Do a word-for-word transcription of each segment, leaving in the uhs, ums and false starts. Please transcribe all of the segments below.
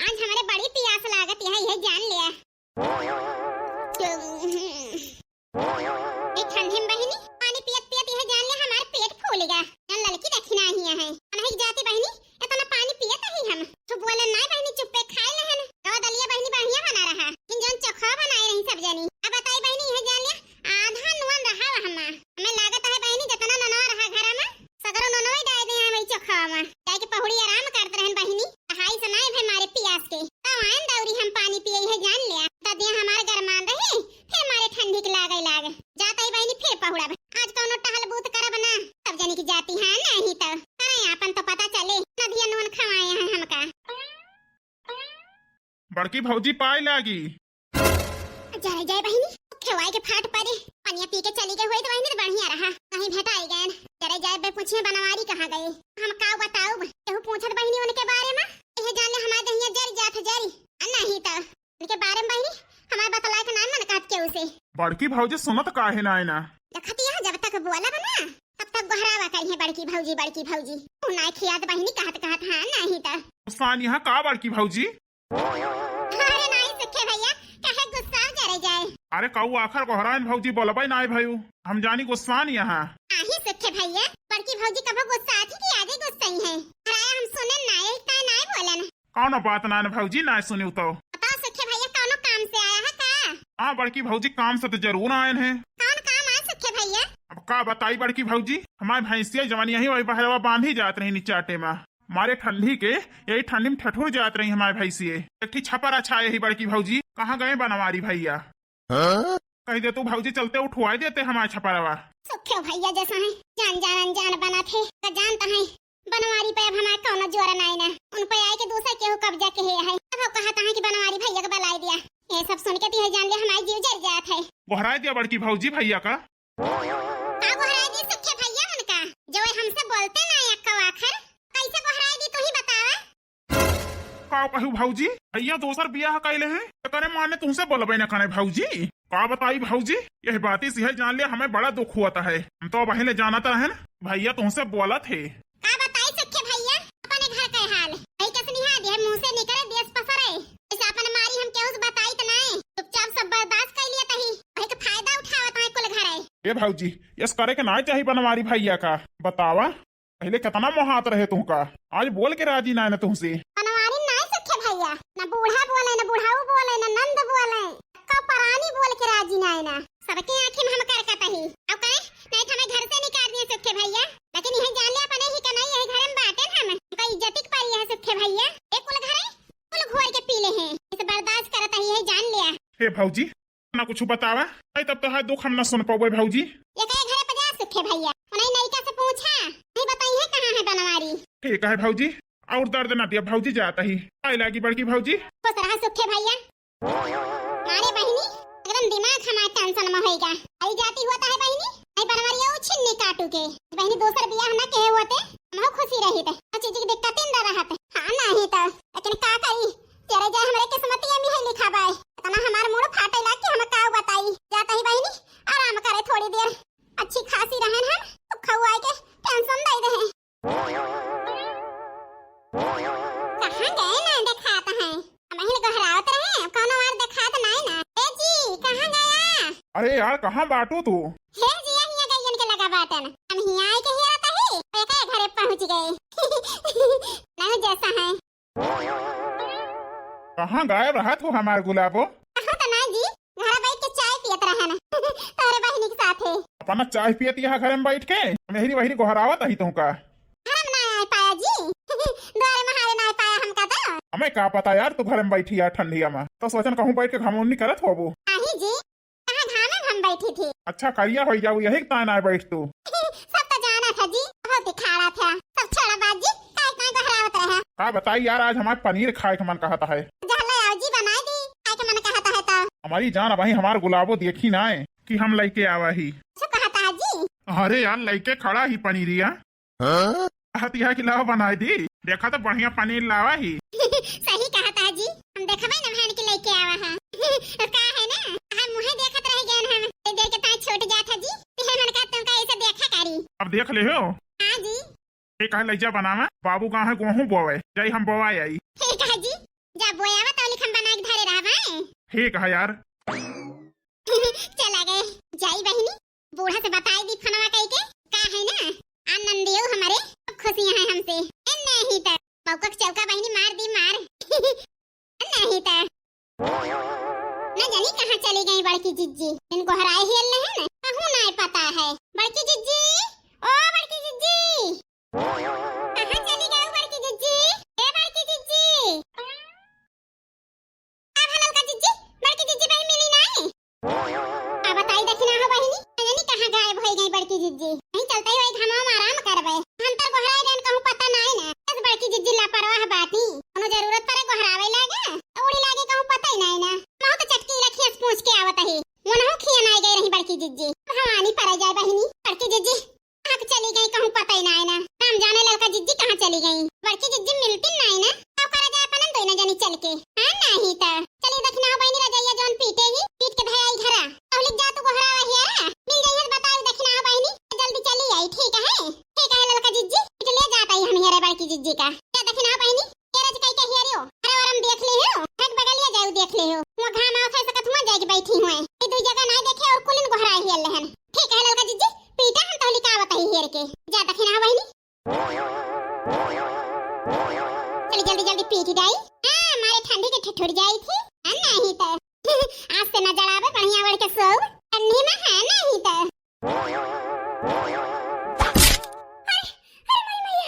आज हमरे बड़ी पियास लागत है, यह जान लिया। ए ठंडी में बहिनी, पानी पियत पियत यह जान ले हमार पेट फूल गया। जौन ललकी देखी ना ही है। अनहिक जाती बहिनी, इतना पानी पियत ही हम। तू बोले ना बहिनी, चुप्पे खाए लेहन। दवा दलिया बहिनी बढ़िया बना रहा। इन जौन चोखा बनाए रही सब जनी। अब बताई बहिनी, यह जान ले आधा नुअन रहा हमा। हमें लागत है बहिनी, जितना ननवा रहा घर में, सगरो ननवा ही डाल दे हम ई चोखा में। जाए के पहुड़ी आराम करत रहन बहिनी। हाय सुनाए भे मारे पियास के। तब आयन दौरी हम पानी पिए है जान लिया। ददिया हमार गरमान रही, फिर मारे ठंडी के लागे लाग। जात ही बहिनी फिर पहुड़ब। आज कौनो टहल बूत करब ना। सब जनी की जाती है नहीं तो। अरे आपन तो पता चले। नदिया नून खवाए हैं हमका। बड़की भौजी पाए लागी। जरे जय बहिनी, खेवाई के फाट परे, पनिया पी के चली गई हुई तो बहिनी तो बढ़िया रहा, कहीं भेटाई गए। जरे जय बे पूछे बनवारी कहाँ गए, हम का बताऊ, केहू पूछत बहिनी उनके बारे में, यह जान ले हमारे दहिया जर जात जरी, आ नहीं तो उनके बारे में बहिनी हमारे बतलाए के नाम मन कहत केहू से। बड़की भौजी सुनत काहे ना है ना? देखत यह जब तक बोलब ना, तब तक गोहरावा करिए बड़की भौजी, बड़की भौजी। तू ना खियात बहिनी कहत कहत, हाँ नहीं तो। गुस्सान यहाँ का बड़की भौजी? अरे नाई सुखे भैया, काहे गुस्सा जरे जाए? अरे कऊ आखर गोहराइन भौजी बोलबे नाई भयू, हम जानी गुस्सान यहाँ। आही सुखे भैया, बड़की भौजी कभो गुस्सा थी कि आगे गुस्सा ही है। अरे हम सुनन ना, यही ताई नाई बोलन। कौनो बात ना न भौजी, ना सुनियो तो। बताओ सुखे भैया, कौनो काम से आया है का? हाँ बड़की भौजी, काम से तो जरूर आयन है। कौन काम है सुखे भैया? अब का बताई बड़की भौजी, हमारे भैंसिया जवन यही वही बहरवा बांधी जात रही नीचाटे में। मारे ठंडी के यही ठंडी में ठठुर जात रही हमारे भैंसिए। एक ठी छपरा छाए ही बड़की भौजी, कहाँ गए बनवारी भैया? हाँ? कह दे तू भौजी, चलते उठवाई देते हमारे छपरवा। सुखे भैया जैसा है, जान जान अनजान बना थे, का जानता है बनवारी पे अब हमारे कौनो जोर नाई ना। उन पे आए के दूसरा केहू कब्जा के है। अब वो कहता है कि बनवारी भैया को बुलाई दिया। ये सब सुन के तो यह जान लिया हमारे जीव जर जात है। गोहराई दिया बड़की भौजी भैया का। का गोहराई दी सुखे भैया उनका, जो ये हमसे बोलते ना अक्का आखर? कैसे गोहराई दी तू ही बतावा? का कहू भौजी, भैया दोसर बियाह कैले हैं, एकरे माने तुमसे बोलबे न करे भौजी। का बताई भौजी, यह बाती से है जान ले हमें बड़ा दुख हुआ है। हम तो वहीं ले जानत रहन भैया तुमसे बोलत है। का बताई सुखे भैया, अपने घर के हाल। भाई के सुनिहा दे, मुंह से निकले देश पसरे। ऐसे अपन मारी हम केहू से बताई त नाय, चुपचाप सब बर्दाश्त कर लिया तही। वही के फायदा उठावत है कुल घर है। ए भौजी, यस करे के ना चाही बनवारी भैया का, बतावा। पहले कितना मोहात रहे तुमका, आज बोल के राजी ना है ना तुमसे। बनवारी ना है सुखे भैया, ना बूढ़ा बोले, ना बुढ़ाऊ बोले, ना नंद बोले, का परानी बोल के राजी ना है ना। सबके आँखी में हम करकत ही। अब कहे, नहीं तो हमें घर से निकाल दिए सुखे भैया, लेकिन यही जान ले अपने ही का नहीं, यही घर में बाटे हम, का इज्जत की पारी है सुखे भैया। ए कुल घरे, कुल घोर के पी ले हैं, इस बर्दाश्त करत ही है जान लिया। हे भौजी, ना कुछ बतावा, नहीं तब तोहार दुख हम ना सुन पावे भौजी। ये कहे घरे पर जा सुखे भैया, उन्हें नैका से पूछा, नहीं बताई है कहाँ है बनवारी। ठीक है भौजी, और दर्द ना दिया भौजी, जाता ही। आए लागी बड़की भौजी। खुश रहा सुखे भैया। मारे बहिनी, एकदम दिमाग हमार टेंशन में होइगा। आई जाती हुआ है बहिनी, आई बनवारी आओ छिन्नी काटू के। बहिनी दोसर बियाह ना कहे होते, हम खुशी रही थे। और चीज की दिक्कत ही ना रहत। हाँ नहीं तो, लेकिन का करी, तेरे जाए हमरे किस्मतिया में है लिखा बाय। इतना हमार मूड फाटे लाग कि हम का बताई। जाता ही बहिनी, आराम करे थोड़ी देर। अच्छी खासी रहन हम, तो खवाए के टेंशन दे दे हैं। कहाँ गए ना देखात हैं? हम ही गोहरावत रहे, कौनो और देखात नाय ना। ए जी, कहाँ गया? अरे यार, कहाँ बाटू तू? हे जी, हिया गइयन के लगा बाटन। हम हिया आए के हिया आता ही, एके घरे पहुँच गए। नहीं जैसा है। कहाँ गायब रहा तू हमार गुलाबो? कहाँ तो ना जी, घर बैठ के चाय पियत रहन। तोहरे बहिनी के साथे। अपना चाय पियत यहाँ घर में बैठ के, हम यही वही गोहरावत ही तुमका। घर में ना आए पाया जी। द्वारे महारे ना आए पाया हमका तो। हमें का पता यार, तू घर में बैठी यार ठंडिया में। तो सोचन कहूँ बैठ के घमौनी करत होबू। नहीं जी, कहाँ घामे में हम बैठी थी। अच्छा, करिया हो जाऊ, यही तान आए बैठ तू। सब तो जाना था जी, बहुत दिखाड़ा था। सब छोड़ा बात जी, काय काय गोहरावत रहा। का बताई यार, आज हमारे पनीर खाए के मन कहता है। जा ले आओ जी, बनाए दी, खाए के मन कहता है तो। हमारी जान, अबहीं हमार गुलाबो देखी ना है कि हम लइके आवा ही। सो कहता है जी। अरे यार, लइके खड़ा ही पनीरिया। हाँ? कहत यह कि लावा बनाए दी। देखा तो बढ़िया पनीर लावा ही। सही कहता है जी, हम देखबे न बहन के लइके आवा है। का है ना, हम मुहे देखत रह गए हम, ते देर के ताई छोट जात है जी, ते मन का तुमका ऐसे देखा करी। अब देख ले हो। हाँ जी। ये कहे लइजा बनावा, बाबू कहाँ है, गोहूँ बोवे, जाई हम बोवा आई। ठीक है जी। बोयावा तौलिक हम बनाइ के धरे रहबे। ठीक है यार। चला गए, जाई बहिनी, बूढ़ा से बताई दी फोनवा कई के, का है ना, आ नंदियो हमरे खूब खुशियाँ हैं हमसे। ए नहीं त, बउका के चौका बहिनी मार दी मार। नहीं त। न जानी कहाँ चली गई बड़की जिज्जी, इनको हराए हियल नहीं न, कहूँ ना पता है। बड़की जिज्जी, ओ बड़की जिज्जी। कहाँ चली गई बड़की जिज्जी? ए बड़की जिज्जी। का भा ललका जिज्जी, बड़की जिज्जी बहिनी मिली नाई? का बताई दखिनहा बहिनी, न जानी कहाँ गायब होइ गई बड़की जिज्जी। नहीं चलते हुए घामा में आराम करबे। हम तो गोहराए गए कहूँ पता नाई ना। बस बड़की जिज्जी लापरवाह बाटी। कोनो जरूरत पड़े गोहरावे लागे, तो उड़ी लागे कहूँ पता ही नाई ना। महू तो चटकी लखिया से पूछ के आवत ही। वनहु खिया नाई गई रही बड़की जिज्जी। भवानी परे जाए बहिनी, बड़की जिज्जी। कहाँ चली गई कहूँ पता ही नाई ना। राम जाने ललका जिज्जी कहाँ चली गई। बड़की जिज्जी मिलती नाई ना। का करा जाए अपन दोनों जनी चल के। हाँ नहीं त। चली दखिनहा बहिनी रजइया जौन पीटे ही, पीट के धयाई घरा। अउलिक जा तू गोहरावा हियरा। मिल जाइहन बताई दखिनहा बहिनी। जल्दी चली आई, ठीक है? ठीक है ललका जिज्जी। पीट ले जात ही हम हियरा बड़की जिज्जी का। जा दखिनहा बहिनी। ए रज कई के हियरियो। अरे वरम देख ले हो। ठेक बगलिया जाऊ देख ले हो। हुआ घाम आवत है सकत हुआ जाके बैठी हुए। ये दुई जगह नाई देखे और कुलिन गोहराए हियल रहन। ठीक है ललका जिज्जी, पीटा हम तोहली का आवत ही हेर के। जा दखिनहा बहिनी। चली जल्दी जल्दी पीटी दाई। हाँ, मारे ठंडी के ठिठुर जाई थी। हाँ, नहीं त। आज से न जड़ावे, बढ़िया ओढ़ के सोऊ। ठंडी में है नहीं त। अरे, अरे माई मैया।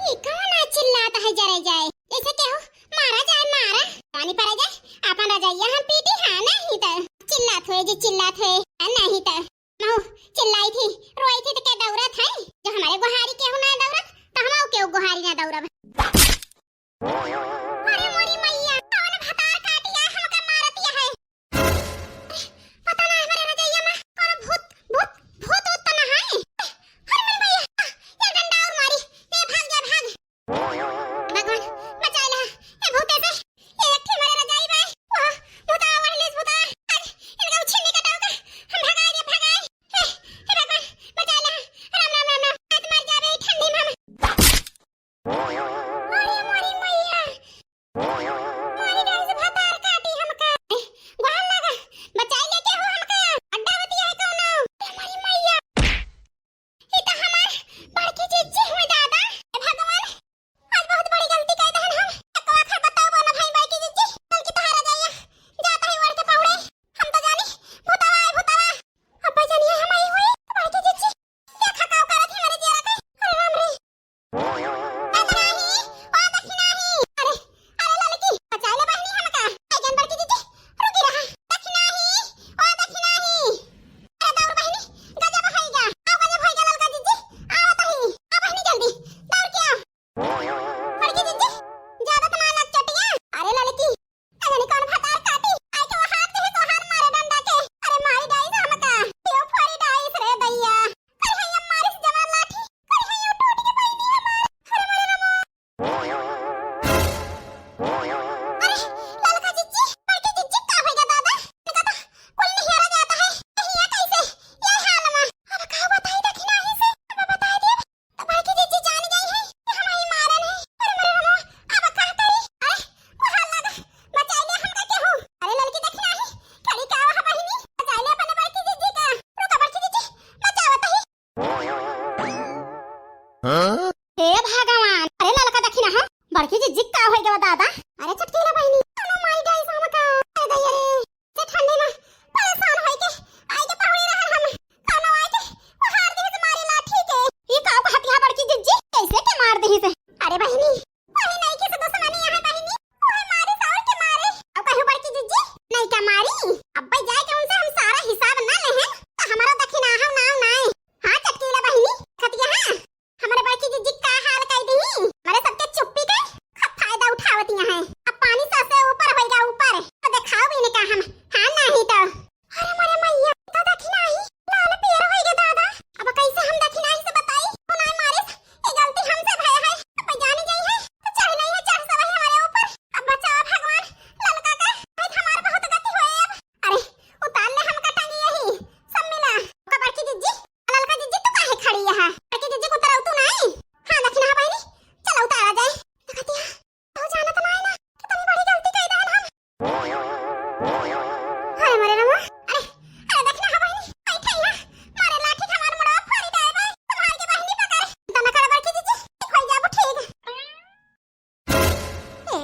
ई कौन आज चिल्लात है जरे जाए? जैसे केहू मारा जाए, मारा। पानी परे जाए, अपन रजइया हम पीटी, हाँ नहीं त। चिल्लात हुए जी, चिल्लात हुए, हाँ नहीं त। महू चिल्लाई थी, रोई थी त के दौड़त है? जो हमरे गोहारी केहू ना दौड़त, त हमहू केहू गोहारी ना दौड़ब। अरे मोरी मैया, कौन भतार काटिया हमका मारतिया है? पता ना हमरे रजइया में कौन भूत, भूत, भूत, भूत त ना है? अरे मोरी मैया, ये डंडा और मारी, ये भाग जा, भाग। भगवान, बचाए ला, ए भूते से, ए एक ठे मरे रजाई बा, ओह, भूता, वरलेस भूता, आज इनका उछिन्नी कटाओ का, हम भगाए रे, भगाए, हे, हे भगवान, बचाए ला, राम, राम, राम, राम, आज मर जाबे ई ठंडी में हम। अरे मोरी मैया, मारी डाल से भतार काटी हमका, ए, गोहार लगा, बचाए लेके हो हमका, अड्डा बतिया है कौनो, ए मोरी मैया। ई त हमार बड़की जिज्जी हुई दादा। हे भगवान, आज बहुत बड़ी गलती कइ देहन हम। एको आखर बताओ ना भाई बड़की जिज्जी, बल्कि तहारा जाइया। जात ही ओढ़ के पहुड़े। हम त जानी, भूतवा है, भूतवा। अब्बा जानिए हम आई हुई, बड़की जिज्जी। देखा काव करत ही हमरे जियरा के। अरे राम रे। दखिनाही, ओ दखिनाही। अरे, अरे ललकी, बचाए ले बहिनी हमका। ए जन बड़की जिज्जी, रुकी रहा। दखिनाही, ओ दखिनाही। अरे दौड़ बहिनी, गजब होइगा। आओ गजब होइगा ललका जिज्जी। आवत ही। आ बहिनी जल्दी, दौड़ के आओ। बड़की जिज्जी, ज्यादा त ना लग चटिया। अरे ललकी, अरे नी कौन भतार काटी। आए के वो हाथ के ही तोहार मारे डंडा के। अरे मारी डाइस हमका। यो फोरी डाइस रे दैया। अरे हैया मारिस जवान लाठी। अरे हैया टूट के बहिनी हमार। अरे मारे रामा। अरे, ललका जिज्जी, बड़की जिज्जी, का होइगा दादा? इनका तो कुल निहियारा जाता है। कहिया कैसे? ये हाल मा। अब का बताई दखिनाही से? अब बताई दे। तो बड़की जिज्जी जान गई है कि हम ही मारन है। अरे मरे रामा, अब का करी? अरे, वो हाल लगा। बचाई ले हमका केहू। अरे ललकी दखिनाही, खड़ी का वहाँ बहिनी? बचाई ले अपने बड़की जिज्जी का। रुका बड़की जिज्जी, बचावत ही। हाँ? हे भगवान, अरे ललका दखिनहा, बड़की जिज्जी का होइगा दादा? अरे चटकीला बहिनी, कौनो माई डाइस हमका। अरे दैया रे, से ठंडी में परेशान होई के आई के पहुड़ी रहल हम। कौनो आई के उहार दिहिस मारे लाठी के। ई का कहतिया बड़की जिज्जी? कैसे के मार दिहिस? अरे बहिनी, वही नइकी से दुश्मनी है बहिनी, वही मारिस और के मारे। अब कहू बड़की जिज्जी, नइका मारी, अब्बे जाए के उनसे हम सारा हिसाब ना लेहेन, तो हमारा दखिनहा नाम नाई। हाँ चटकीला बहिनी, खतिया हाँ। हमरे बड़की जिज्जी का हाल कइ दिही। हमरे सबके चुप्पी के खूब फायदा उठावतिया हैं। अब पानी सर से ऊपर होइगा ऊपर। तो देखाओ भी इनका हम। हाँ नाही तो। अरे मोरे मैया, तो दखिनाही लाल पियर होइगे दादा। अब कैसे हम दखिनाही से बताई? वो नाई मारिस, ये गलती हमसे भय है। अब जानी गई है, तो चढ़ नहीं है, चढ़ सब है हमारे ऊपर। अब बचाओ भगवान, ललका का, भाई हमार बहुत गति होए अब। अरे, उतार ले हमका टंगी यही, सब मिला। का बड़की जिज्जी, ललका जिज्जी, तू काहे खड़ी यहाँ? बड़की जिज्जी को उतराऊ तू नाई? हाँ, दखिनहा बहिनी, चलो उतारा जाए। तो कहती है, तू जानत नाई ना,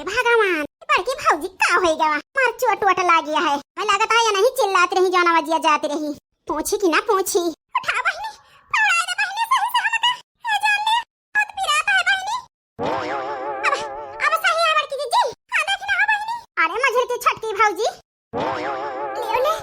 भगवान, बड़की भौजी का होई गवा? मार चोट वोट लाग गया है। मैं लागत है या नहीं चिल्लात रही, जौना वजिया जात रही। पूछी कि ना पूछी? उठा बहिनी, पकड़ाए दे बहिनी, सही से हमका। ए जान ले, बहुत पिरात है बहिनी। अब, अब सही है बड़की जिज्जी। हाँ, देखी ना हो बहिनी। अरे मझिल की छटकी भौजी। ले ले,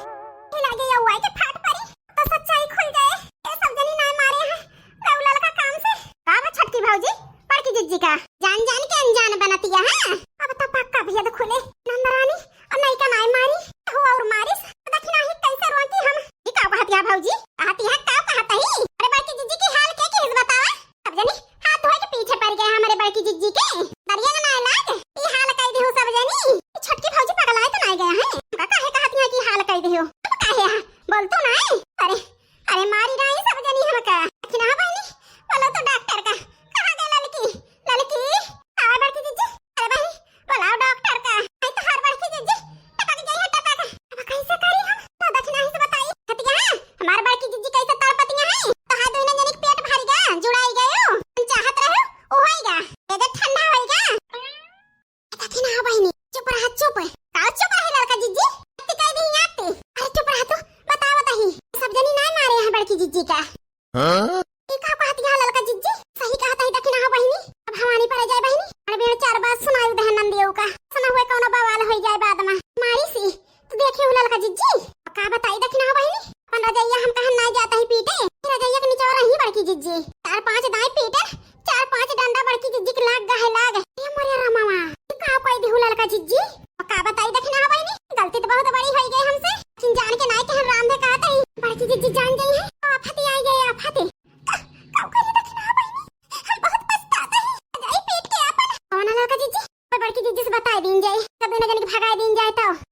हिला गया हुआ है कि फाट परी, तो सच्चाई खुल जाए। ये सब जनी नाय मारे हैं, रउलाल का काम से। का बा छटकी भौजी, बड़की जिज्जी का जान जान के अनजान बनतिया है। अब तो पक्का भेद खुले, नंदरानी और नई का नाय मारी, हो और मारिस, दखिना ही कैसे रोकी हम। ये का कहतिया भौजी, कहतिया का कहत ही? अरे बड़की जिज्जी की हाल के किस बतावा? सब जनी हाथ धोए के पीछे पड़ गए हमारे बड़की जिज्जी के। दरिया ना लाग, ई हाल कई देहु सब जनी। ई छोटकी भौजी पगलाए तो नहीं गया है? का काहे कहत है कि हाल कई देहु? अब काहे हा? बोल तो नहीं। अरे, अरे मारी ना ई सब जनी हमका। कि ना बहिनी, बोलो तो डॉक्टर का। कहाँ गए ललकी? ललकी, आवा बड़की जिज्जी। अरे बहिनी, बुलाओ डॉक्टर का। नहीं तो हर बड़की जिज्जी टपक गई है, टपक। अब कैसे करी हम? तो दखिना ही से बताई। हतिया, हमार बड़की जिज्जी कैसे तड़पतिया है? तो हाय दोनों जने के पेट भर गया, जुड़ाई गयो। हम चाहत रहो, वो होइगा। ये दे ठंडा होइगा। दखिना हो बहिनी, चुप रहा, चुप। का चुप रहे ललका जिज्जी? अति कह दी आती। अरे चुप रहा तू, बता बताही। सब जनी ना मारे हैं बड़की जिज्जी का। हाँ? ई का कहत गया ललका जिज्जी? सही कहत ही दखिना हो बहिनी। अब भवानी पर जाए बहिनी। अरे बेड़ चार बात सुनाई दहन नंदियो का। सुना हुए कौनो बवाल होई जाए बाद में। मारी सी, तू देखी हो ललका जिज्जी। का बताई दखिना हो बहिनी? अपन रजैया हम कहन ना जाता ही पीटे। रजैया के निचवा रही बड़की जिज्जी। चार पांच दाई पीटे, चार पांच डंडा बड़की जिज्जी के लाग गए लाग। ए मोरे रामावा, ई का कह दिहु ललका जिज्जी? का बताई दखिना हो बहिनी? गलती तो बहुत बड़ी होई गई हमसे। लेकिन जान के नाय कहन राम दे कहत ही। बड़की जिज्जी जान गई है। आफत आई गई, आफत। का, का करी दखिना हो बहिनी? हम बहुत पछतात ही। जाई पीट के आपन। कौन ललका जिज्जी? तो बड़की जिज्जी से बताई दीन जाए, तब दोनों जन के भगाई दीन जाए तो।